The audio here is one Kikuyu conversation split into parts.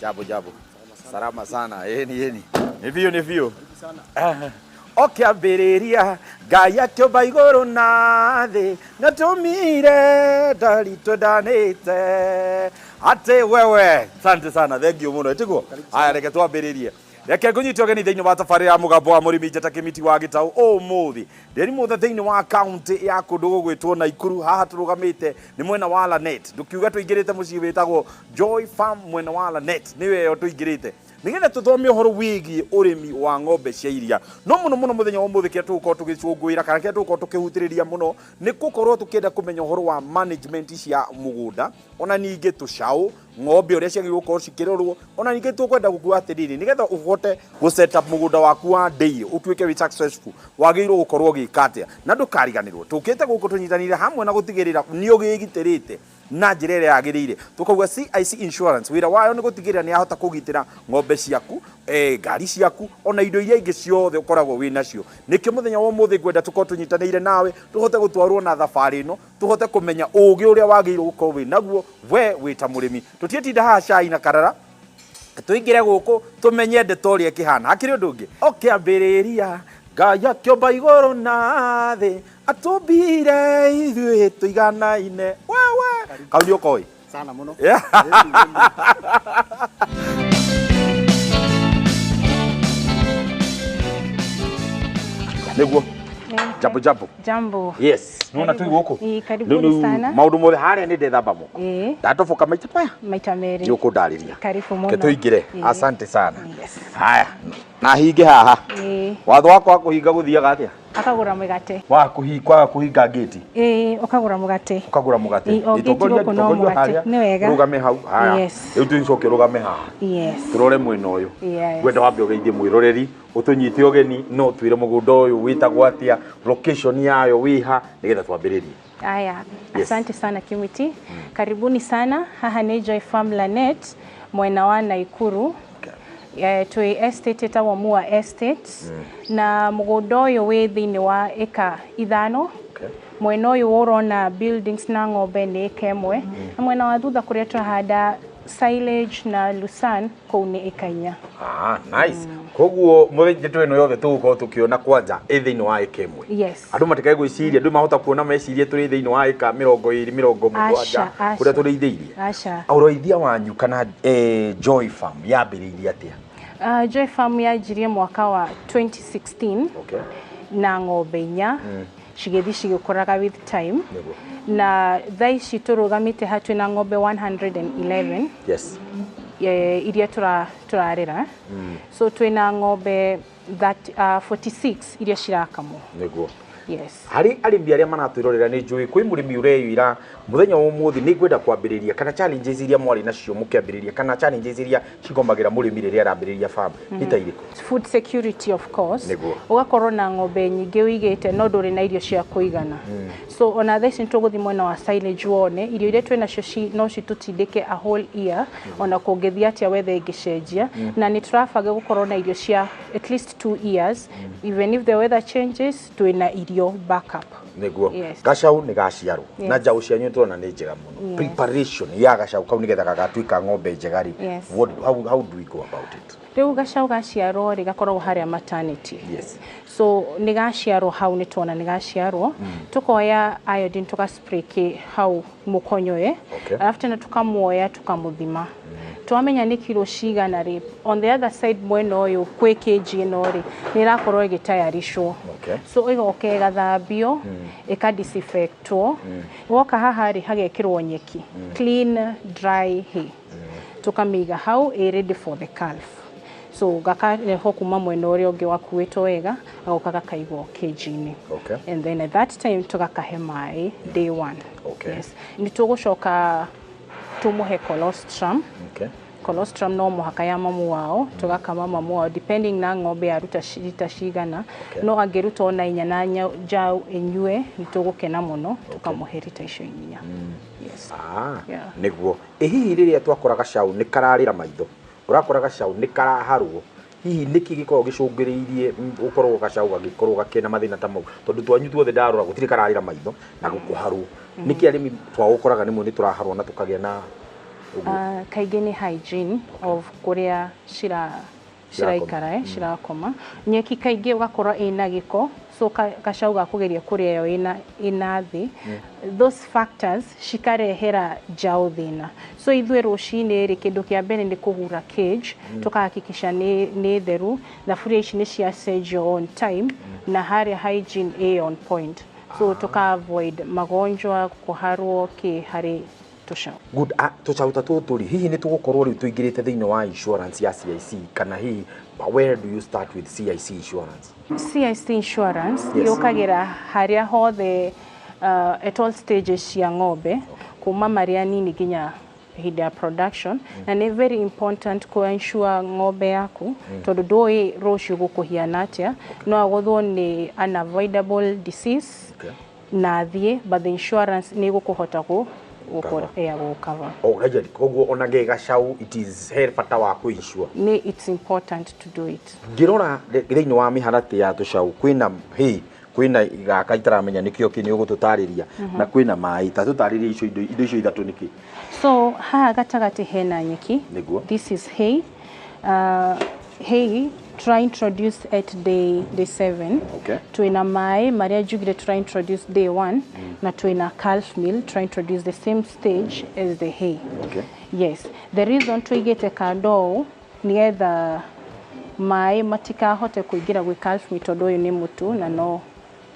Jambo jambo. Salama sana. Ĩni ĩni. Nĩ biũ nĩ biũ. Ũkĩambĩrĩria Ngai akĩũmba igũrũ na thĩ nĩtũmire ndari twendanĩte atĩ wewe. Asante sana, thank you mũno. Ĩtiguo? Haya, reke twambĩrĩrie. Reke ngũnyite ũgeni thĩinĩ wa tabarĩra ya mũgambo wa mũrĩmi njata kĩmiti wa gĩtaũ ũmũthĩ. Ndĩri mũthe thĩinĩ wa kaunti ya kũndũ gũgwĩtwo Naikuru. Haha tũrũgamĩte nĩ mwena wa Lanet. Ndũkiuga tũingĩrĩte mũciĩ wĩtagwo Joy Farm mwena wa Lanet. Nĩyo ĩyo tũingĩrĩte. Nĩgetha tũthome ũhoro wĩgiĩ ũrĩmi wa ng'ombe cia iria. No mũno mũno mũthenya wa ũmũthĩ kĩrĩa tũgũkorwo tũgĩcũngũĩra kana kĩrĩa tũgũkorwo tũkĩhutĩrĩria mũno nĩ gũkorwo tũkĩenda kũmenya ũhoro wa management cia mũgũnda, ona ningĩ tũcaũ, ng'ombe ũrĩa ciagĩrĩirwo gũkorwo cikĩrorwo, ona ningĩ tũkwenda gũkuga atĩrĩrĩ, nĩgetha ũhote gũ set up mũgũnda waku wa dairy ũtuĩke wĩ successful, wagĩrĩirwo gũkorwo ũgĩka atĩa. Na ndũkariganĩrwo, tũkĩte gũkũ tũnyitanĩire hamwe na gũtigĩrĩra nĩ ũgĩgitĩrĩte na njĩra ĩrĩa yagĩrĩire. Tũkauga CIC Insurance wĩra wayo nĩ gũtigĩrĩra nĩ yahota kũgitĩra ng'ombe ciaku, ngari ciaku, ona indo iria ingĩ ciothe ũkoragwo wĩ nacio. Nĩkĩo mũthenya wa ũmũthĩ ngwenda tũkorwo tũnyitanĩire nawe, tũhote gũtwarwo na thabarĩ ĩno, tũhote kũmenya ũgĩ ũrĩa wagĩrĩirwo gũkorwo wĩ naguo we wĩ ta mũrĩmi. Tũtiĩtinda haha cai na karara, tũingĩre gũkũ tũmenye ndeto ũrĩa ĩkĩhana. Hakĩrĩ ũndũ ũngĩ, ũkĩambĩrĩria Ngai akĩũmba igũrũ na thĩ, atũmbire ithuĩ tũiganaine. Wewe kau nĩ ũkoĩ sana mũno. Yeah. Nĩguo jambo jambo. Jambo. Yes, nona twi gũkũ. Ĩĩ, karibuni Rĩu sana. Maũndũ mothe harĩa nĩ ndethamba moko. Ĩĩ. Ndatoboka maita maya. Maita merĩ. Nĩ ũkũndarĩria. Karibu mũno. Reke tũingĩre. Ĩĩ. Asante sana. Yes. Haya, na hinge haha. Ĩĩ. Watho wakwa wa kũhinga gũthiaga atĩa? Akagũra mũgate. Wa kũhinga kũhinga ngĩti. Ĩĩ, ũkagũra mũgate. Ũkagũra mũgate. Ĩĩ, o ngĩti gũkũ no mũgate. Nĩ wega. Rũgame hau. Haya. Yes. Rĩu tũcoke ũrũgame haha. Yes. Tũrore mwena ũyũ. Yes. Ngwenda wambe ũgeithie mwĩroreri, ũtũnyite ũgeni, no ũtwĩre mũgũnda ũyũ wĩtagwo atĩa, location yayo wĩha, nĩgetha twambĩrĩrie. Aya, Yes. asante sana Kimiti. Karibuni sana. Haha nĩ Joy Farm Lanet mwena wa Naikuru. Twĩ estate ĩtagwo Mua Estate na mũgũnda ũyũ wĩ thĩinĩ wa ĩka 5. Okay. Mwena ũyũ ũrona buildings na ng'ombe nĩ ĩka 1 na mwena wa thutha kũrĩa twahanda silage na lucerne kũu nĩ ĩka 4. Ah, nice. Koguo ndeto ĩno yothe tũgũkorwo tũkĩona kwanja ĩ thĩinĩ wa ĩka 1. Yes. Andũ matikae gwĩciria, andũ mahota kuona mecirie tũrĩ thĩinĩ wa ĩka 70 Aca, 70 kũrĩa aca. tũrĩithĩirie. Aca. Ũrĩithia wanyu kana Joy Farm yambĩrĩirie atĩa? Joy Farm yanjirie mwaka wa 2016. Okay. Na ng'ombe 4 cigĩthiĩ cigĩkũraga with time. Nĩguo. Na thaa ici tũrũgamĩte haha twĩna ng'ombe 111. Yes. Iria tũrarera. So twĩna ng'ombe 46 iria cirakamwo. Nĩguo. Yes. Harĩ arĩmi arĩa maratwĩrorera nĩ njũĩ kwĩ mũrĩmi ũreyũira mũthenya wa ũmũthĩ nĩ ngwenda kwambĩrĩria, kana challenges iria mwarĩ nacio mũkĩambĩrĩria, kana challenges iria cigomagĩra mũrĩmi rĩrĩa arambĩrĩria farm nĩ ta irĩkũ? Food security of course. Nĩguo. Ũgakorwo na ng'ombe nyingĩ ũigĩte no ndũrĩ na irio cia kũigana. So ona thaa ici nĩtũgũthiĩ mwena wa silage wone irio iria twĩ nacio no citũtindĩke a whole year ona kũngĩthiĩ atĩa weather ĩngĩcenjia. Na nĩ tũrabanga gũkorwo na irio cia at least 2 years. Even if the weather changes twĩna irio backup. Nĩguo. Yes. Gacau nĩ gaciarwo. Yes. Na njaũ cianyu tũrona nĩ njega mũno. Yes. Preparation ya gacau kau nĩgetha gagatuĩka ng'ombe njega rĩ. Yes. How do we go about it? Rĩu gacau gaciarwo rĩ gakoragwo harĩa maternity. Yes. So nĩ gaciarwo hau nĩ tuona nĩ gaciarwo. Tũkoya iodine tũgaspray kĩ hau mũkonyoe. Okay. Alafu tena tukamuoya tukamuthima. Twamenya nĩ kilo cigana rĩ, on the other side mwena ũyũ kwĩ kĩnji ĩno rĩ, nĩ ĩrakorwo ĩgĩtayarishwo. Okay. So ĩgoka ĩgathambio, ĩka disinfectwo. Woka haha rĩ hagekĩrwo nyeki, clean dry hay. Tũkamĩiga hau ĩ ready for the calf. So gakarehwo kuma mwena ũrĩa ũngĩ wakuĩtwo wega, gagoka gakaigwo kĩnji-inĩ. Okay. And then at that time tũgakahe maĩ day 1. Okay. Yes. Nĩ tũgũcoka tũmũhe colostrum. Okay. Colostrum no mũhaka ya mamu wao, tũgakama mamu wao depending na ng'ombe yaruta rita cigana. Okay. No angĩruta ona 4 na njaũ ĩnyue, nĩ tũgũkena mũno, tũkamũhe rita icio 4. Yes. Yeah. Nĩguo. Ĩ hihi rĩrĩa twakora gacau nĩ kararĩra maitho, ũrakora gacau nĩ karaharwo, hihi nĩkĩ gĩkoragwo gĩcũngĩrĩirie gũkorwo gacau gagĩkorwo gakĩna mathĩna ta mau? Tondũ twanyu tuothe ndarora gũtirĩ kararĩra maitho na gũkũharwo. Nĩkĩ arĩmi twagũkoraga rĩmwe nĩ tũraharwo na tũkagĩa na Kaingĩ nĩ hygiene of kũrĩa ciraikara, cirakoma. Nyeki kaingĩ ũgakora ĩna gĩko, so gacau gakũgeria kũrĩa ĩyo ĩna thĩ. Those factors cikarehera njaũ thĩna. So ithuĩ rũcinĩ rĩ, kĩndũ kĩa mbere nĩ kũhura cage, tũkahakikisha nĩ theru, thaburia ici nĩ ciacenjio on time, na harĩa hygiene ĩ on point. So tuka avoid magonjwa, kũharwo kĩ harĩ tũcaũ. Good. Tũcaũ ta tũtũ rĩ, hihi nĩ tũgũkorwo rĩu tũingĩrĩte thĩinĩ wa insurance ya CIC, kana hihi where do you start with CIC insurance? CIC insurance yũkagĩra harĩa hothe, at all stages cia ng'ombe, kuma marĩa nini nginya hĩndĩ ya production. Na nĩ very important ku ensure ng'ombe yaku, tondũ ndũĩ rũciũ gũkũhiana atĩa. No agũthwo nĩ unavoidable disease na athiĩ, but the insurance nĩ ĩgũkũhota gũkũcover. Oh, really? Koguo ona ge gacau, it is he bata wa kũ insure. Nĩ it's important to do it. Ngĩrora thĩinĩ wa mĩharatĩ ya tũcaũ, kwĩna hay, kwĩna gaka itaramenya nĩkĩo kĩ, nĩ ũgũtũtarĩria, na kwĩna maĩ. Ta tũtarĩrie icio indo icio ithatũ nĩkĩ. So haha gatagatĩ hena nyeki. Nĩguo. This is hay. Hay try introduce at day 7. Twina maĩ marĩa njugire try introduce day 1, na twina calf meal try introduce the same stage as the hay. Yes, the reason tuigĩte kando ũũ nĩgetha maĩ matikahote kũingĩra gwĩ calf meal, tondũ ũyũ nĩ mũtu na no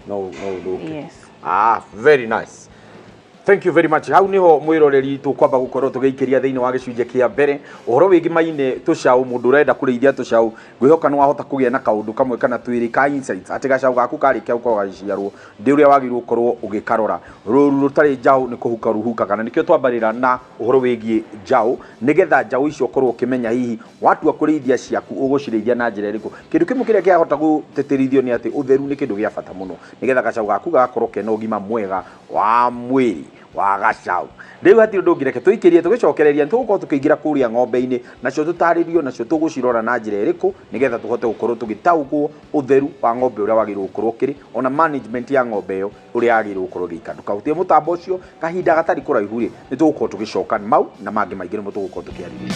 No, no ũthũke. Yes. Ah, very nice. Thank you very much. Hau niho mwiroreri tukwamba gukorwo tugĩikĩria thĩinĩ wa gĩcunjĩ kĩa mbere ũhoro wĩgimaine tũcaũ. Mũndũ ũrenda kũrĩithia tũcaũ, ngwĩhoka nĩ wahota kũgĩa na kaũndũ kamwe kana twĩrĩ ka insights atĩ gacaũ gaku karĩkia gũkorwo gagĩciarwo ndĩ ũrĩa wagĩrĩirwo gũkorwo ũgĩkarora. Rũru rũtarĩ njaũ nĩ kũhuka ruhukaga, na nĩkĩo twambarĩra na ũhoro wĩgiĩ njaũ, nĩgetha njaũ icio ũkorwo ũkĩmenya hihi watua kũrĩithia ciaku ũgũcirĩithia na njĩra ĩrĩkũ. Kĩndũ kĩmwe kĩrĩa kĩahota gũtĩtĩrithio nĩ atĩ ũtheru nĩ kĩndũ gĩa bata mũno, nĩgetha gacaũ gaku gagakorwo kena ũgima mwega wa mwĩrĩ wa gacaũ. Rĩu hatirĩ ũndũ ũngĩ, reke tũikĩrie tũgĩcokereria nĩ tũgũkorwo tũkĩingĩra kũrĩa ng'ombe-inĩ, nacio tũtarĩrio nacio tũgũcirora na njĩra ĩrĩkũ, nĩgetha tũhote gũkorwo tũgĩtaũkwo ũtheru wa ng'ombe ũrĩa wagĩrĩirwo gũkorwo ũkĩrĩ, ona management ya ng'ombe ĩyo ũrĩa yagĩrĩirwo gũkorwo ĩgĩika. Ndũkahutie mũtambo ũcio, kahinda gatarĩ kũraihu rĩ, nĩ tũgũkorwo tũgĩcoka mau na mangĩ maingĩ nĩmo tũgũkorwo tũkĩarĩrĩria.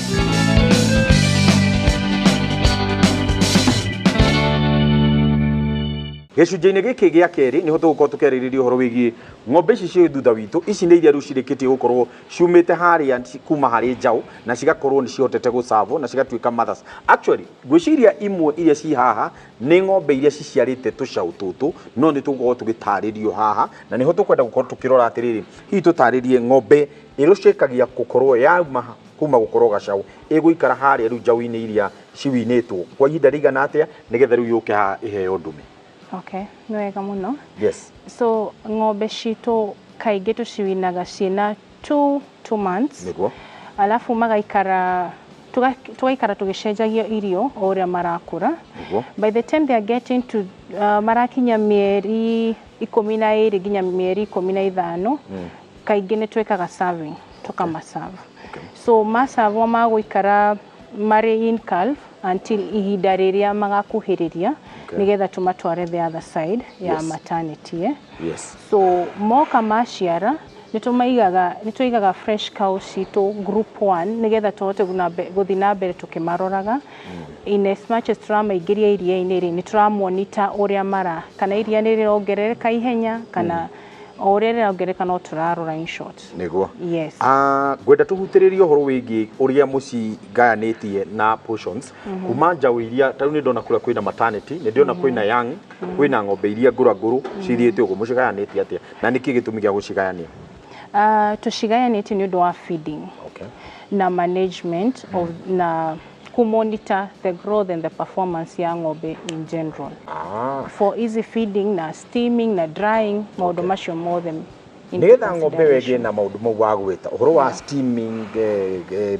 Gĩcunjĩ-inĩ gĩkĩ gĩa kerĩ nĩho tũgũkorwo tũkĩarĩrĩria ũhoro wĩgiĩ ng'ombe ici ciĩ thutha witũ. Ici nĩ iria rĩu cirĩkĩtie gũkorwo ciumĩte harĩa kuma harĩ njaũ, na cigakorwo nĩ cihotete gũcavwo na cigatuĩka mothers. Actually ngwĩciria imwe iria ci haha nĩ ng'ombe iria ciciarĩte tũcaũ tũtũ, no nĩ tũgũkorwo tũgĩtarĩrio haha, na nĩho tũkwenda gũkorwo tũkĩrora atĩrĩrĩ, hihi tũtarĩrie ng'ombe ĩrũcĩkagia gũkorwo yauma kuma gũkorwo gacaũ ĩgũikara harĩa rĩu njaũ-inĩ iria ciwinĩtwo kwa ihinda rĩigana atĩa, nĩgetha rĩu yũke haha ĩheo ndume. Okay, nĩ wega mũno. Yes. So ng'ombe citũ kaingĩ tũciwinaga ciĩna 2 months. Nĩguo. Alafu magaikara tugaikara tũgĩcenjagia irio o ũrĩa marakũra. Nĩguo. By the time they are getting to marakinya mĩeri 12 nginya mĩeri 15, kaingĩ nĩ twĩkaga serving, tũkamaserve. So maservwo magũikara marĩ in calf until ihinda rĩrĩa magakuhĩrĩria, nĩgetha tũmatware the other side ya maternity. Yes. So moka maciara nĩ tũigaga fresh cow citũ group 1, nĩgetha tũhote gũthiĩ na mbere tũkĩmaroraga. In as much as tũramaingĩria iria-inĩ rĩ, nĩ tũramonita ũrĩa mara, kana iria nĩ rĩrongerereka ihenya, kana o ũrĩa rĩrongerereka no tũrarora in short. Nĩguo. Yes. Ngwenda tũhutĩrĩrie ũhoro wĩgiĩ ũrĩa mũcigayanĩtie na portions kuma njaũ iria ta rĩu nĩ ndona kũrĩa kwĩna maternity, nĩ ndĩrona kwĩna young, kwĩna ng'ombe iria ngũrangũrũ cithiĩte ũguo, mũcigayanĩtie atĩa na nĩkĩ gĩtũmi gĩa gũcigayania? Tũcigayanĩtie nĩ ũndũ wa feeding na management of na kumonitor the growth and the performance ya ng'ombe in general. For easy feeding na steaming na drying, maũndũ macio mothe into Nĩgetha ng'ombe ĩyo ĩgĩe consideration. na maũndũ mau wagwĩta ũhoro wa steaming,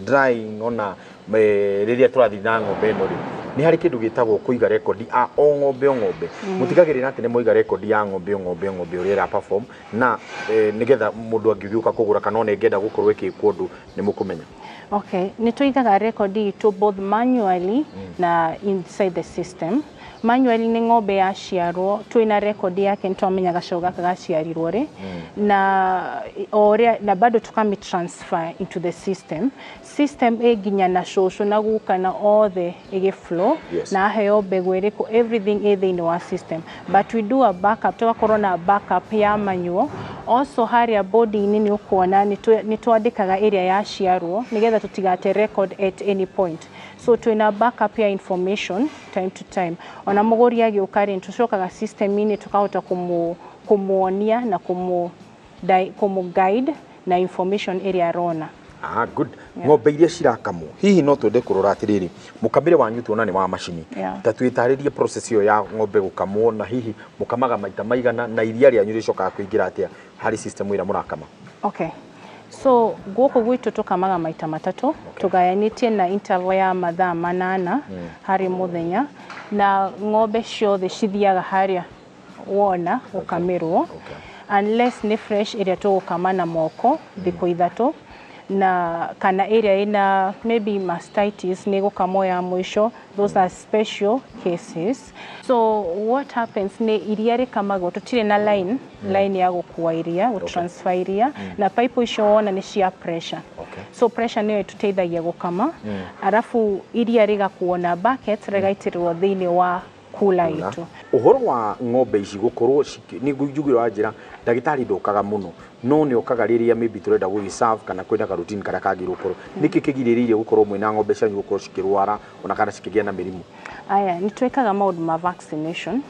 drying, ona rĩrĩa tũrathiĩ na ng'ombe ĩno rĩ, nĩ harĩ kĩndũ gĩtagwo kũiga rekondi a o ng'ombe o ng'ombe. Mũtigagĩrĩra atĩ nĩ mwaiga rekondi ya ng'ombe o ng'ombe o ng'ombe ũrĩa ĩra perform, na nĩgetha mũndũ angĩgĩũka kũgũra kana ona ĩngĩenda gũkorwo ĩgĩkwo ũndũ nĩ mũkũmenya. Okay, nĩ tũigaga record itũ both manually na inside the system. Manually nĩ ng'ombe yaciarwo twĩna record yake, nĩ twamenya gacaũ gaka gaciarirwo rĩ, na o ũrĩa na bado tukami transfer into the system. System ĩ nginya na cũcũ na guka na othe ĩgĩ flow. Na aheo mbegũ ĩrĩkũ, everything ĩ thĩinĩ wa system, but we do a backup, tũgakorwo na backup ya manual also. Harĩa bodi-inĩ nĩ ũkuona nĩ twandĩkaga ĩrĩa yaciarwo nĩgetha tũtigate record at any point, so twĩna backup ya information time to time. Ona mũgũri agĩũka rĩ, tũcokaga system-inĩ tũkahota kũmuonia na kũmũ guide na information ĩrĩa arona. Ah, good. Ng'ombe iria cirakamwo, hihi no twende kũrora atĩrĩrĩ, mũkamĩre wanyu tuona nĩ wa macini. Ta twĩtarĩrie process ĩyo ya ng'ombe gũkamwo, na hihi mũkamaga maita maigana, na iria rĩanyu rĩcokaga kũingĩra atĩa harĩ system ĩrĩa mũrakama? Okay. So gũkũ gwitũ tũkamaga maita matatũ, tũgayanĩtie na interval ya mathaa 8 harĩ mũthenya, na ng'ombe ciothe cithiaga harĩa wona gũkamĩrwo, unless nĩ fresh ĩrĩa tũgũkama na moko thikũ 3, na kana ĩrĩa ĩna maybe mastitis nĩ gũkamwo ya mũico. Those are special cases. So what happens nĩ iria rĩkamagwo, tũtirĩ na line ya gũkua iria, gũtransfer iria, na pipe icio wona nĩ cia pressure. So pressure nĩyo ĩtũteithagia gũkama, arabu iria rĩgakuo na bucket, rĩgaitĩrĩrwo thĩinĩ wa cooler itũ. Ũhoro wa ng'ombe ici gũkorwo nĩ njugire wa njĩra ndagĩtarĩ ndũkaga mũno, no nĩ okaga rĩrĩa maybe tũrenda gũgĩ serve kana kwĩna ka routine karĩa kagĩrĩirwo gũkorwo. Nĩkĩ kĩgirĩrĩirie gũkorwo mwĩna ng'ombe cianyu gũkorwo cikĩrwara ona kana cikĩgĩa na mĩrimũ? Aya, nĩ twĩkaga maũndũ ma vaccination.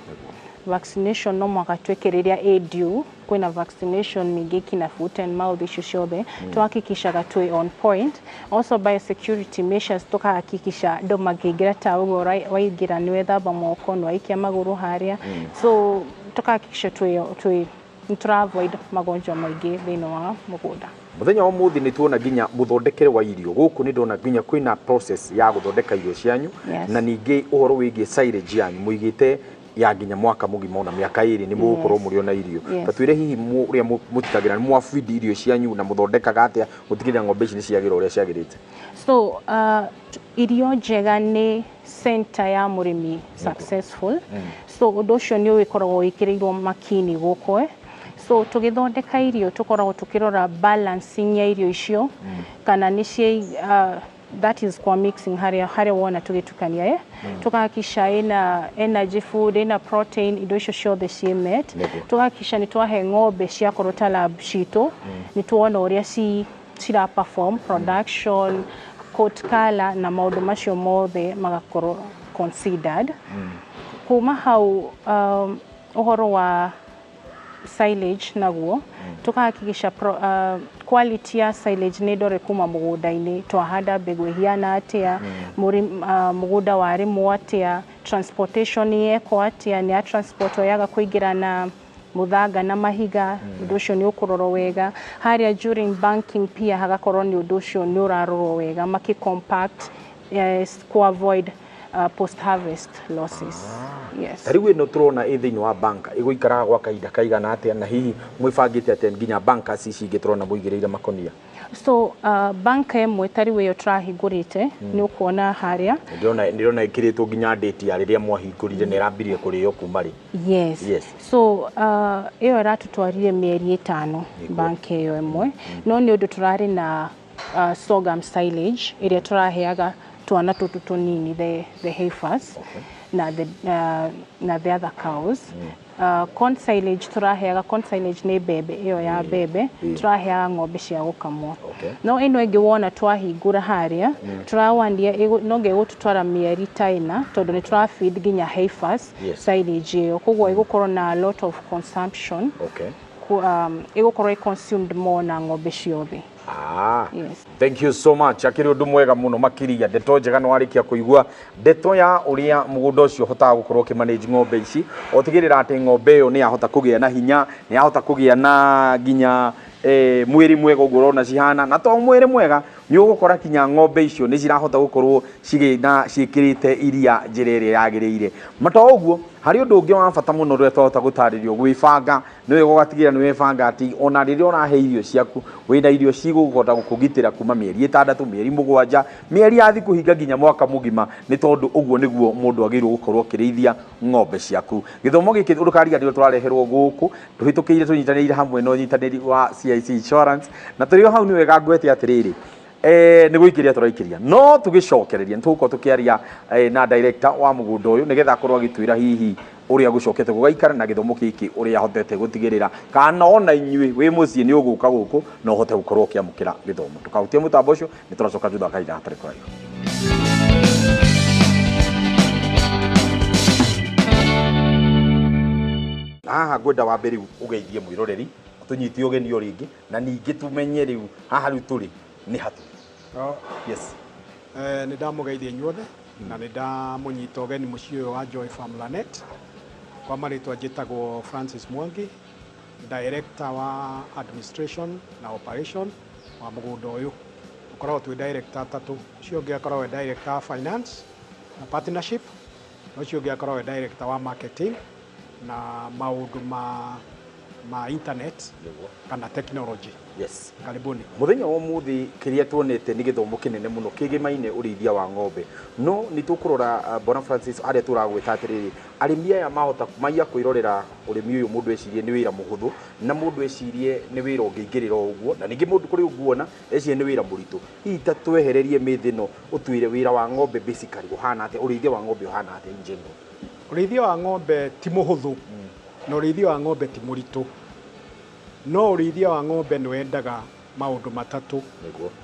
Vaccination no mũhaka twĩke rĩrĩa ĩ due. Kwĩna vaccination mĩingĩ kina foot and mouth, icio ciothe tuhakikishaga twĩ on point. Also biosecurity measures, tukahakikisha andũ makĩingĩra, ta ũguo waingĩra nĩ wethamba moko, nĩ waikia magũrũ harĩa, so tukahakikisha twĩ nĩ tũra avoid magonjwa maingĩ thĩinĩ wa mũgũnda. Mũthenya wa ũmũthĩ nĩ tuona nginya mũthondekere wa irio gũkũ, nĩ ndona nginya kwĩna process ya gũthondeka irio cianyu. Na ningĩ ũhoro wĩgiĩ silage yanyu, mũigĩte ya nginya mwaka mũgima ona mĩaka 2 nĩ mũgũkorwo mũrĩ ona irio. Ta twĩre hihi ũrĩa mũtikagĩra nĩ mwa feed irio cianyu, na mũthondekaga atĩa gũtigĩrĩra ng'ombe ici nĩ ciagĩra ũrĩa ciagĩrĩte? So irio njega nĩ center ya mũrĩmi successful, so ũndũ ũcio nĩ ũgĩkoragwo wĩkĩrĩirwo makini gũkũ. So tũgĩthondeka irio tũkoragwo tũkĩrora balancing ya irio icio, kana nĩ cia that is kwa mixing harĩa wona tũgĩtukania, tũkahakikisha ĩna energy food, ĩna protein, indo icio ciothe ciĩ met. Tũgahakikisha nĩ twahe ng'ombe ciakorwo ta lab citũ, nĩ tuona ũrĩa cira perform, production, coat color na maũndũ macio mothe magakorwo considered. Kuma hau, ũhoro wa silage naguo tukahakikisha quality ya silage nĩ ndore kuma mũgũnda-inĩ, twahanda mbegũ ĩhiana atĩa, mũgũnda warĩmwo atĩa, transportation yekwo atĩa, nĩ ya transport yaga kũingĩra na mũthanga na mahiga, ũndũ ũcio nĩ ũkũrorwo wega. Harĩa during banking pia hagakorwo nĩ ũndũ ũcio nĩ ũrarorwo wega, maki compact, yes, ku avoid post harvest losses, yes. Ta rĩu ĩno tũrona ĩ thĩinĩ wa bank ĩgũikaraga gwa kahinda kaigana atĩa, na hihi mwĩbangĩte atĩa nginya bankers ici ingĩ tũrona mũigĩrĩire makonia? So bank ĩmwe ta rĩu ĩyo tũrahingũrĩte, nĩ ũkuona harĩa. Ndĩrona ĩkĩrĩtwo nginya date ya rĩrĩa mwahingũrire, na ĩrambirie kũrĩo kuma rĩ? Yes. So ĩyo ĩratũtwarire mĩeri 5, bank ĩyo ĩmwe, no nĩ ũndũ tũrarĩ na sorghum silage ĩrĩa tũraheaga twana tũtũ tũnini, the heifers na the other cows. Corn silage tũraheaga, corn silage nĩ mbembe ĩyo ya mbembe, tũraheaga ng'ombe cia gũkamwo. No ĩno ĩngĩ wona twahingũra harĩa tũrawania no nginya ĩgũtũtwara mĩeri ta 4, tondũ nĩ tũra feed nginya heifers silage ĩyo, koguo ĩgũkorwo na a lot of consumption. Ĩgũkorwo ĩ consumed more na ng'ombe ciothe. Yes. Thank you so much. Akĩrĩ ũndũ mwega mũno makĩria, ndeto njega nĩ warĩkia kũigua ndeto ya ũrĩa mũgũnda ũcio ũhotaga gũkorwo ũkĩmanage ng'ombe ici, ũtigĩrĩra atĩ ng'ombe ĩyo nĩ yahota kũgĩa na hinya, nĩ yahota kũgĩa na nginya mwĩrĩ mwega ũguo ũrona cihana, na to mwĩrĩ mwega. Nĩ ũgũkora kinya ng'ombe icio nĩ cirahota gũkorwo cigĩna ciĩkĩrĩte iria njĩra ĩrĩa yagĩrĩire. Mato ũguo harĩ ũndũ ũngĩ wa bata mũno ũrĩa twahota gũtarĩrio gwĩbanga, nĩ wega ũgatigĩrĩra nĩ webanga atĩ ona rĩrĩa ũrahe irio ciaku wĩna irio cigũhota gũkũgitĩra kuma mĩeri 6, mĩeri 7, mĩeri ya thikũ hinga nginya mwaka mũgima, nĩ tondũ ũguo nĩguo mũndũ agĩrĩirwo gũkorwo akĩrĩithia ng'ombe ciaku. Gĩthomo gĩkĩ ndũkariganĩrwo tũrareherwo gũkũ tũhĩtũkĩire tũnyitanĩire hamwe na ũnyitanĩri wa CIC Insurance, na tũrĩ o hau nĩ wega ngwete atĩrĩrĩ, nĩ gũikĩria tũraikĩria no tũgĩcokereria nĩ tũgũkorwo tũkĩaria na director wa mũgũnda ũyũ nĩgetha akorwo agĩtwĩra hihi ũrĩa gũcokete gũgaikara na gĩthomo gĩkĩ ũrĩa ahotete gũtigĩrĩra kana ona inyuĩ wĩ mũciĩ nĩ ũgũka gũkũ na ũhote gũkorwo ũkĩamũkĩra gĩthomo. Ndũkahutie mũtambo ũcio, nĩ tũracoka thutha wa kahinda hatarĩ kũraihu. Haha ngwenda wambe rĩu ũgeithie mwĩroreri tũnyite ũgeni o rĩngĩ na ningĩ tũmenye rĩu haha rĩu tũrĩ nĩ hatu. Yes. Nĩ ndamũgeithia inyuothe na nĩ ndamũnyita ũgeni mũciĩ ũyũ wa Joy Farm Lanet. Kwa marĩtwa njĩtagwo Francis Mwangi, director wa administration na operation wa mũgũnda ũyũ. Tũkoragwo twĩ director atatũ, ũcio ũngĩ akoragwo e director wa finance na partnership, na ũcio ũngĩ akoragwo e director wa marketing na maũndũ ma internet kana technology. Yes. Karibuni. Mũthenya wa ũmũthĩ kĩrĩa tuonete nĩ gĩthomo kĩnene mũno kĩgĩmaine ũrĩithia wa ng'ombe, no nĩ tũkũrora Bwana Francis arĩa tũragwĩta atĩrĩrĩ, arĩmi aya mahota maiya kwĩrorera ũrĩmi ũyũ mũndũ ecirie nĩ wĩra mũhũthũ na mũndũ ecirie nĩ wĩra ũngĩingĩrĩra o ũguo, na ningĩ mũndũ kũrĩ ũguona ecirie nĩ wĩra mũritũ. Hihi ta twehererie mĩthĩ ĩno ũtwĩre wĩra wa ng'ombe basically ũhana atĩa, ũrĩithia wa ng'ombe ũhana atĩa in general? Ũrĩithia wa ng'ombe ti mũhũthũ na ũrĩithia wa ng'ombe ti mũritũ, no ũrĩithia wa ng'ombe nĩ wendaga maũndũ matatũ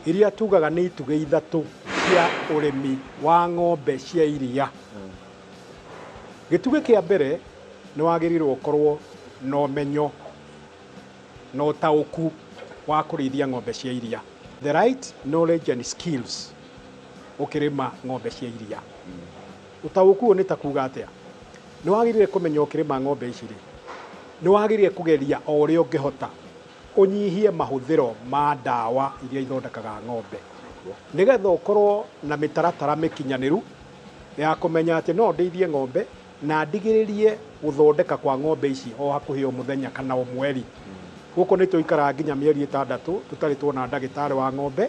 iria tugaga nĩ itugĩ ithatũ cia ũrĩmi wa ng'ombe cia iria. Gĩtugĩ kĩa mbere nĩ wagĩrĩirwo ũkorwo na ũmenyo na ũtaũku wa kũrĩithia ng'ombe cia iria, the right knowledge and skills ũkĩrĩma ng'ombe cia iria. Ũtaũku ũyũ nĩ ta kuga atĩa? Nĩ wagĩrĩire kũmenya ũkĩrĩma ng'ombe ici rĩ, nĩ wagĩrĩire kũgeria o ũrĩa ũngĩhota ũnyihie mahũthĩro ma ndawa iria ithondekaga ng'ombe, nĩgetha ũkorwo na mĩtaratara mĩkinyanĩru ya kũmenya atĩ no ndĩithie ng'ombe na ndigĩrĩrie gũthondeka kwa ng'ombe ici o hakuhĩ o mũthenya kana o mweri. Gũkũ nĩ tũikaraga nginya mĩeri 6 tũtarĩ tuona ndagĩtarĩ wa ng'ombe.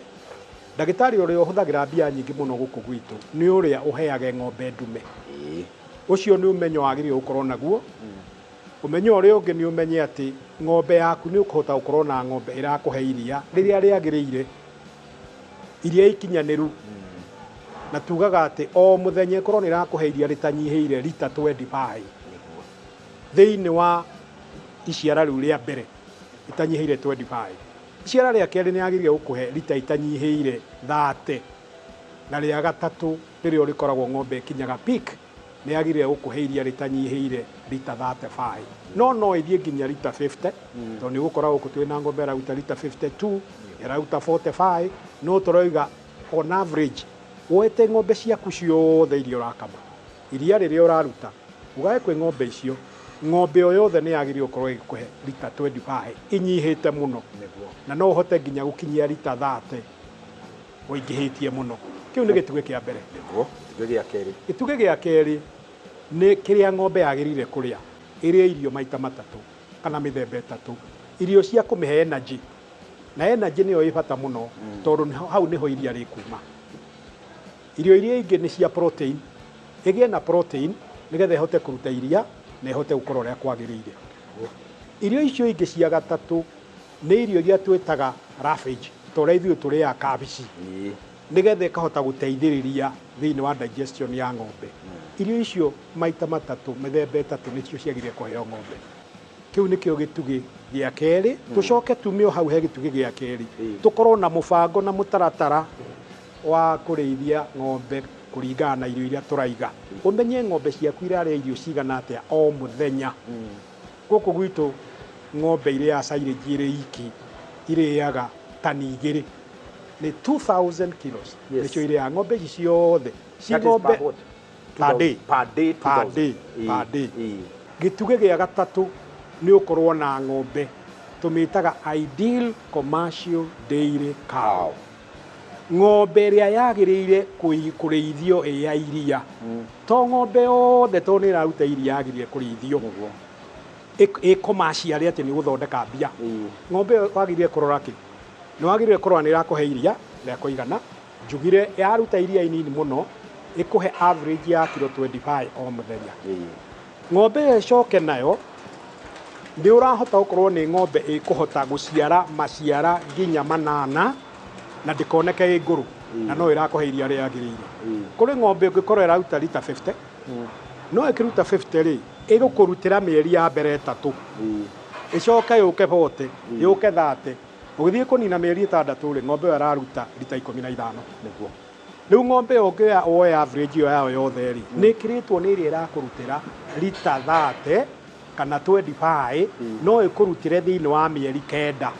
Ndagĩtarĩ ũrĩa ũhũthagĩra mbia nyingĩ mũno gũkũ gwitũ nĩ ũrĩa ũheage ng'ombe ndume. Ũcio nĩ ũmenyo wagĩrĩirwo gũkorwo naguo. Ũmenyo ũrĩa ũngĩ nĩ ũmenye atĩ ng'ombe yaku nĩ ũkũhota gũkorwo na ng'ombe ĩrakũhe iria rĩrĩa rĩagĩrĩire, iria ikinyanĩru, na tugaga atĩ o mũthenya ĩkorwo nĩ ĩrakũhe iria rĩtanyihĩire rita 25 thĩinĩ wa iciara rĩu rĩa mbere ĩtanyihĩire 25. Iciara rĩa kerĩ nĩ yagĩrĩire gũkũhe rita itanyihĩire 30, na rĩa gatatũ rĩrĩa rĩkoragwo ng'ombe ĩkinyaga peak nĩ yagĩrĩire gũkũhe iria rĩtanyihĩire rita 35, no no ĩthiĩ nginya rita 50, tondũ nĩ ũgũkora gũkũ twĩna ng'ombe ĩraruta rita 52, ĩraruta 45, no tũroiga on average woete ng'ombe ciaku ciothe iria ũrakama, iria rĩrĩa ũraruta ũgae kwĩ ng'ombe icio, ng'ombe o yothe nĩ yagĩrĩirwo gũkorwo ĩgĩkũhe rita 25 inyihĩte mũno, na no ũhote nginya gũkinyia rita 30 ũingĩhĩtie mũno. Kĩu nĩ gĩtugĩ kĩa mbere. Gĩtugĩ gĩa kerĩ. Gĩtugĩ gĩa kerĩ nĩ kĩrĩa ng'ombe yagĩrĩire kũrĩa. Ĩrĩe irio maita matatũ kana mĩthemba ĩtatũ, irio cia kũmĩhe energy, na energy nĩyo ĩ bata mũno tondũ hau nĩho iria rĩkuma. Irio iria ingĩ nĩ cia protein, ĩgĩe na protein nĩgetha ĩhote kũruta iria na ĩhote gũkorwo ũrĩa kwagĩrĩire. Irio icio ingĩ cia gatatũ nĩ irio iria twĩtaga roughage, ta ũrĩa ithuĩ tũrĩaga kabici, nĩgetha ĩkahota gũteithĩrĩria thĩinĩ wa digestion ya ng'ombe. Irio icio maita matatũ, mĩthemba ĩtatũ nĩcio ciagĩrĩire kũheo ng'ombe. Kĩu nĩkĩo gĩtugĩ gĩa kerĩ. Tũcoke tume o hau he gĩtugĩ gĩa kerĩ, tũkorwo na mũbango na mũtaratara wa kũrĩithia ng'ombe kũringana na irio iria tũraiga. Ũmenye ng'ombe ciaku irarĩa irio cigana atĩa o mũthenya. Gũkũ gwitũ ng'ombe irĩaga silage ĩrĩ iki irĩaga tani 2, nĩ 2000 kilos. Nĩcio irĩaga ng'ombe ici ciothe. Ci ng'ombe per day. Per day, Per day, per day. Gĩtugĩ gĩa gatatũ nĩ ũkorwo na ng'ombe tũmĩtaga ideal commercial dairy cow. Ng'ombe ĩrĩa yagĩrĩire kũrĩithio ĩ ya iria, to ng'ombe yothe to nĩ ĩraruta iria yagĩrĩire kũrĩithio ĩ commercial atĩ nĩ gũthondeka mbia. Ng'ombe ĩyo wagĩrĩire kũrora kĩ? Nĩ wagĩrĩire kũrora nĩ ĩrakũhe iria rĩa kũigana. Njugire yaruta iria inini mũno, ĩkũhe average ya kiro 25 o mũthenya. Ng'ombe ĩyo ĩcoke nayo nĩ ũrahota gũkorwo nĩ ng'ombe ĩkũhota gũciara maciara nginya 8 na ndĩkoneke ĩ ngũrũ, na no ĩrakũhe iria rĩagĩrĩire. Kũrĩ ng'ombe ũngĩkorwo ĩraruta rita 50, no ĩkĩruta 50 rĩ, ĩgũkũrutĩra mĩeri ya mbere 3, ĩcoke yũke 40, yũke 30. Ũgĩthiĩ kũnina mĩeri 6 rĩ, ng'ombe ĩyo ĩraruta rita 15. Nĩguo. Rĩu ng'ombe ĩyo ũngĩoya woe average ĩyo yayo yothe rĩ, nĩ ĩkĩrĩtwo nĩ ĩrĩa ĩrakũrutĩra rita 30 kana 25, no ĩkũrutĩre thĩinĩ wa mĩeri 9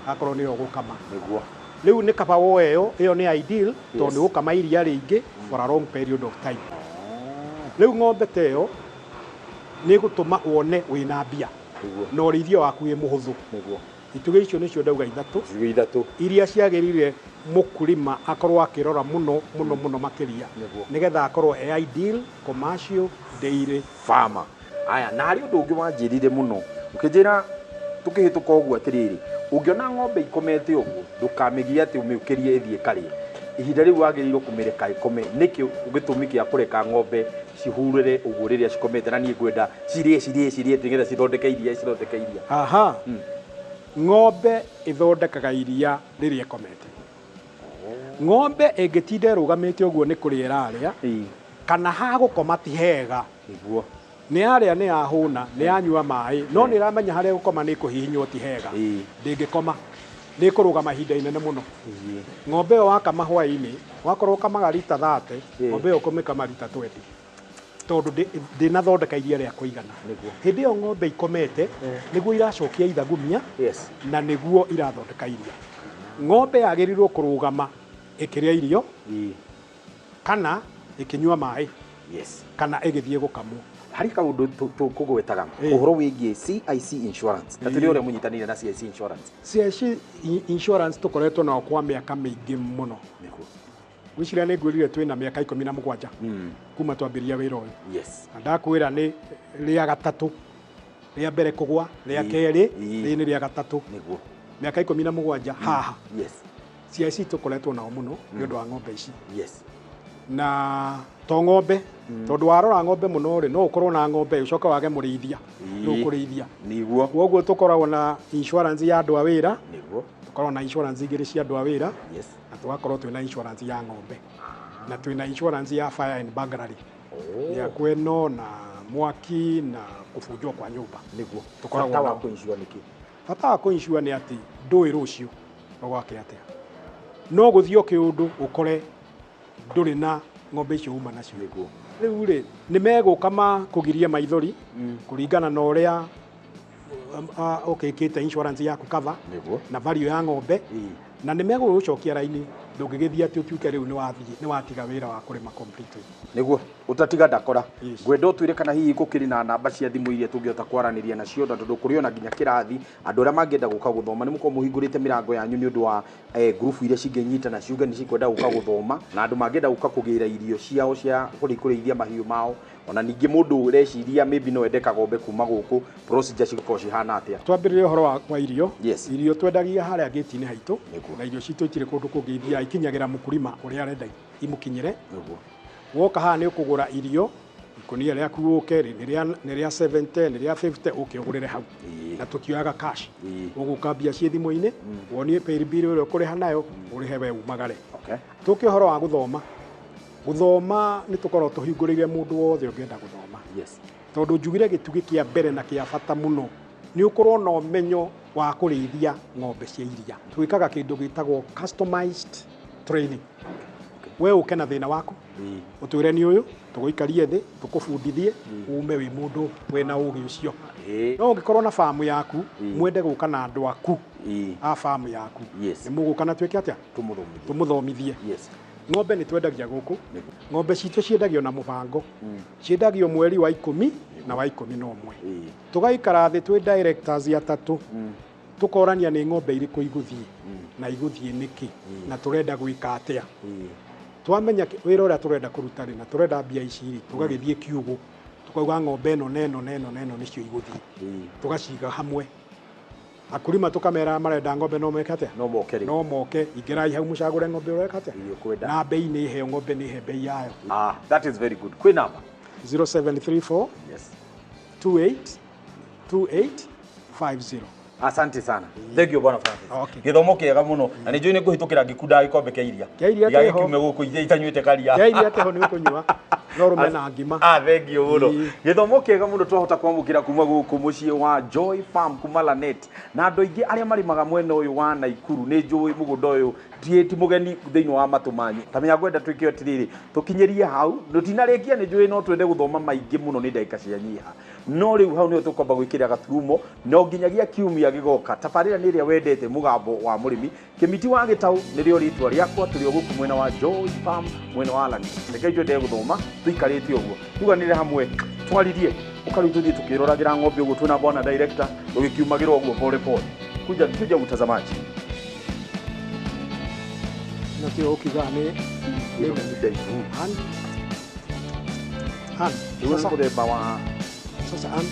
akorwo nĩyo ũgũkama. Nĩguo. Rĩu nĩ kaba woe ĩyo, ĩyo nĩ ideal tondũ nĩ ũgũkama iria rĩingĩ for a long period of time. Rĩu ng'ombe ta ĩyo nĩ ĩgũtũma wone wĩna mbia na ũrĩithio waku wĩ mũhũthũ. Nĩguo. Itugĩ icio nĩcio ndauga ithatũ. Itugĩ ithatũ. Iria ciagĩrĩire mũkulima akorwo akĩrora mũno mũno mũno makĩria, nĩgetha akorwo e ideal commercial dairy farmer. Aya, na harĩ ũndũ ũngĩ wanjĩrire mũno, ũkĩnjĩra tũkĩhĩtũka ũguo atĩrĩrĩ, ũngĩona ng'ombe ikomete ũguo ndũkamĩgie atĩ ũmĩũkĩrie ĩthiĩ ĩkarĩe. Ihinda rĩu wagĩrĩirwo kũmĩreka ĩkome. Nĩkĩ gĩtũmi kĩa kũreka ng'ombe cihurĩre ũguo rĩrĩa cikomete, na niĩ ngwenda cirĩe cirĩe cirĩe nĩgetha cithondeke iria, cithondeke iria? Aha. Ng'ombe ĩthondekaga iria rĩrĩa ĩkomete. Ng'ombe ĩngĩtinda ĩrũgamĩte ũguo nĩ kũrĩa ĩrarĩa, kana ha gũkoma ti hega. Nĩguo. Nĩ yarĩa, nĩ yahũna, nĩ yanyua maĩ, no nĩ ĩramenya harĩa gũkoma nĩ kũhihinywo ti hega. Ndĩngĩkoma, nĩ ĩkũrũgama ihinda inene mũno. Ng'ombe ĩyo wakama hwaĩ-inĩ, wakorwo ũkamaga rita 30, ng'ombe ĩyo ũkũmĩkama rita 20, tondũ ndĩnathondeka iria rĩa kũigana. Hĩndĩ ĩyo ng'ombe ikomete nĩguo iracokia ithagumia, na nĩguo irathondeka iria. Ng'ombe yagĩrĩirwo kũrũgama ĩkĩrĩa irio, kana ĩkĩnyua maĩ, kana ĩgĩthiĩ gũkamwo. Harĩ kaũndũ tũkũgwetaga ũhoro wĩgiĩ CIC Insurance, na tũrĩ ũrĩa mũnyitanĩire na CIC Insurance. CIC Insurance tũkoretwo nao kwa mĩaka mĩingĩ mũno. Ngwĩciria nĩ ngwĩrire twĩna mĩaka 17 kuma twambĩrĩria wĩra ũyũ. Na ndakwĩra nĩ rĩa gatatũ, rĩa mbere kũgwa, rĩa kerĩ, rĩrĩ nĩ rĩa gatatũ. Nĩguo. Mĩaka 17 haha. CIC tũkoretwo nao mũno nĩ ũndũ wa ng'ombe ici. Na to ng'ombe, tondũ warora ng'ombe mũno rĩ, no ũkorwo na ng'ombe ũcoke wage mũrĩithia, nĩ ũkũrĩithia. Nĩguo. Kwoguo tũkoragwo na insurance ya andũ a wĩra. Nĩguo. Tũkoragwo na insurance igĩrĩ cia andũ a wĩra. Na tũgakorwo twĩna insurance ya ng'ombe. Na twĩna insurance ya fire and burglary. Ya kweno na mwaki na kũbunjwo kwa nyũmba. Nĩguo. Tũkoragwo Bata wa nao. kũ-insure nĩkĩ? Bata wa kũ-insure nĩ atĩ ndũĩ rũciũ ũgwake atĩa. No gũthiĩ o kĩũndũ ũkore ndũrĩ na ng'ombe icio uma nacio. Nĩguo. Rĩu rĩ, nĩ megũka makũgirie maithori kũringana na ũrĩa ũkĩkĩte insurance yaku cover, Nĩguo. na value ya ng'ombe, na nĩ megũgũcokia raini, ndũngĩgĩthiĩ atĩ ũtuĩke rĩu nĩ watiga wĩra wa kũrĩma completely. Nĩguo, ũtatiga ndakora. Ngwenda ũtwĩre kana hihi gũkĩrĩ na namba cia thimũ iria tũngĩhota kwaranĩria nacio, na tondũ kũrĩ ona nginya kĩrathi andũ arĩa mangĩenda gũka gũthoma, nĩ mũkorwo mũhingũrĩte mĩrango yanyu nĩ ũndũ wa ngurubu iria cingĩnyita na ciuge nĩ cikwenda gũka gũthoma, na andũ mangĩenda gũka kũgĩra irio ciao cia kũrĩithia mahiũ mao, ona ningĩ mũndũ ũreciria maybe no ende kagombe kuma gũkũ, procedure cigũkorwo cihana atĩa? Twambĩrĩrie ũhoro wa irio. Irio twendagia harĩa gate-inĩ haitũ, na irio citũ itirĩ kũndũ kũngĩ ithiaga, ikinyagĩra mũkulima ũrĩa arenda imũkinyĩre. Woka haha nĩ ũkũgũra irio, ikũnia rĩaku ũke, nĩ rĩa 70, nĩ rĩa 50, ũke ũgũrĩre hau. Na tũtioyaga cash. Ũgũka mbia ciĩ thimũ-inĩ, wonie pay bill ĩrĩa ũkũrĩha nayo, ũrĩhe we umagare. Tũke ũhoro wa gũthoma. Gũthoma nĩ tũkoragwo tũhingũrĩire mũndũ wothe ũngĩenda gũthoma. Tondũ njugire gĩtugĩ kĩa mbere na kĩa bata mũno nĩ ũkorwo na ũmenyo wa kũrĩithia ng'ombe cia iria. Twĩkaga kĩndũ gĩtagwo customized training. We ũke na thĩna waku, ũtwĩre nĩ ũyũ, tũgũikarie thĩ, tũkũbundithie, ume wĩ mũndũ wĩna ũgĩ ũcio. No ũngĩkorwo na famu yaku, mwende gũka na andũ aku a famu yaku, nĩ mũgũka na twĩke atĩa? Tũmũthomithie. Tũmũthomithie. Ng'ombe nĩ twendagia gũkũ. Ng'ombe citũ ciendagio na mũbango. Ciendagio mweri wa 10 na wa 11. Tũgaikara thĩ twĩ directors atatũ, tũkorania nĩ ng'ombe irĩkũ igũthiĩ. Na igũthiĩ nĩkĩ, na tũrenda gwĩka atĩa. Twamenya wĩra ũrĩa tũrenda kũruta rĩ, na tũrenda mbia ici rĩ, tũgagĩthiĩ kiugũ, tukauga ng'ombe ĩno na ĩno na ĩno na ĩno nĩcio igũthiĩ, tũgaciga hamwe. Akulima tũkamera marenda ng'ombe no meke atĩa? No moke rĩ. No moke, ingĩrai hau mũcagũre ng'ombe ũreka atĩa. Iria ũkwenda. Na bei nĩ heo, ng'ombe nĩ he bei yayo. Ah, that is very good. Kwĩ namba? 0734 28 28 50. Asante sana, thank you, bwana Francis. Okay. Gĩthomo kĩega mũno, na nĩ njũĩ nĩ ngũhĩtũkĩra ngĩkunda gĩkombe kĩa iria. Kĩa iria kĩho. Ndigagĩkiume gũkũ itanyuĩte karia. Kĩa iria kĩho nĩ ũkũnyua no rũme na ngima. Ah, thank you mũno. Ĩĩ. Gĩthomo kĩega mũno twahota kwamũkĩra kuma gũkũ mũciĩ wa Joy Farm kuma Lanet, na andũ aingĩ arĩa marĩmaga mwena ũyũ wa Naikuru nĩ njũĩ mũgũnda ũyũ ti mũgeni thĩinĩ wa matũ manyu. Tamenya ngwenda twĩke atĩrĩrĩ, tũkinyĩrie hau, tũtinarĩkia, nĩ njũĩ no twende gũthoma maingĩ mũno, nĩ ndagĩka cianyiha, no rĩu hau nĩho tũkwamba gwĩkĩra gaturumo no nginyagia kiumia gĩgoka. Tabarĩra nĩ ĩrĩa wendete, Mũgambo wa Mũrĩmi. Kĩmiti wa Gĩtaũ nĩrĩo rĩtwa rĩakwa. Tũrĩ o gũkũ mwena wa Joy Farm, mwena wa Lanet. Rekei twende gũthoma tũikarĩte ũguo, tuganĩre hamwe, twaririe ũkarĩu, tũthiĩ tũkĩroragĩra ng'ombe ũguo twĩna bwana director, tũgĩkiumagĩra ũguo pole pole. Kuja kuja, mtazamaji. Na tio ũkiugaga nĩ an an Rĩu nĩ sasa mũthemba wa sasa an.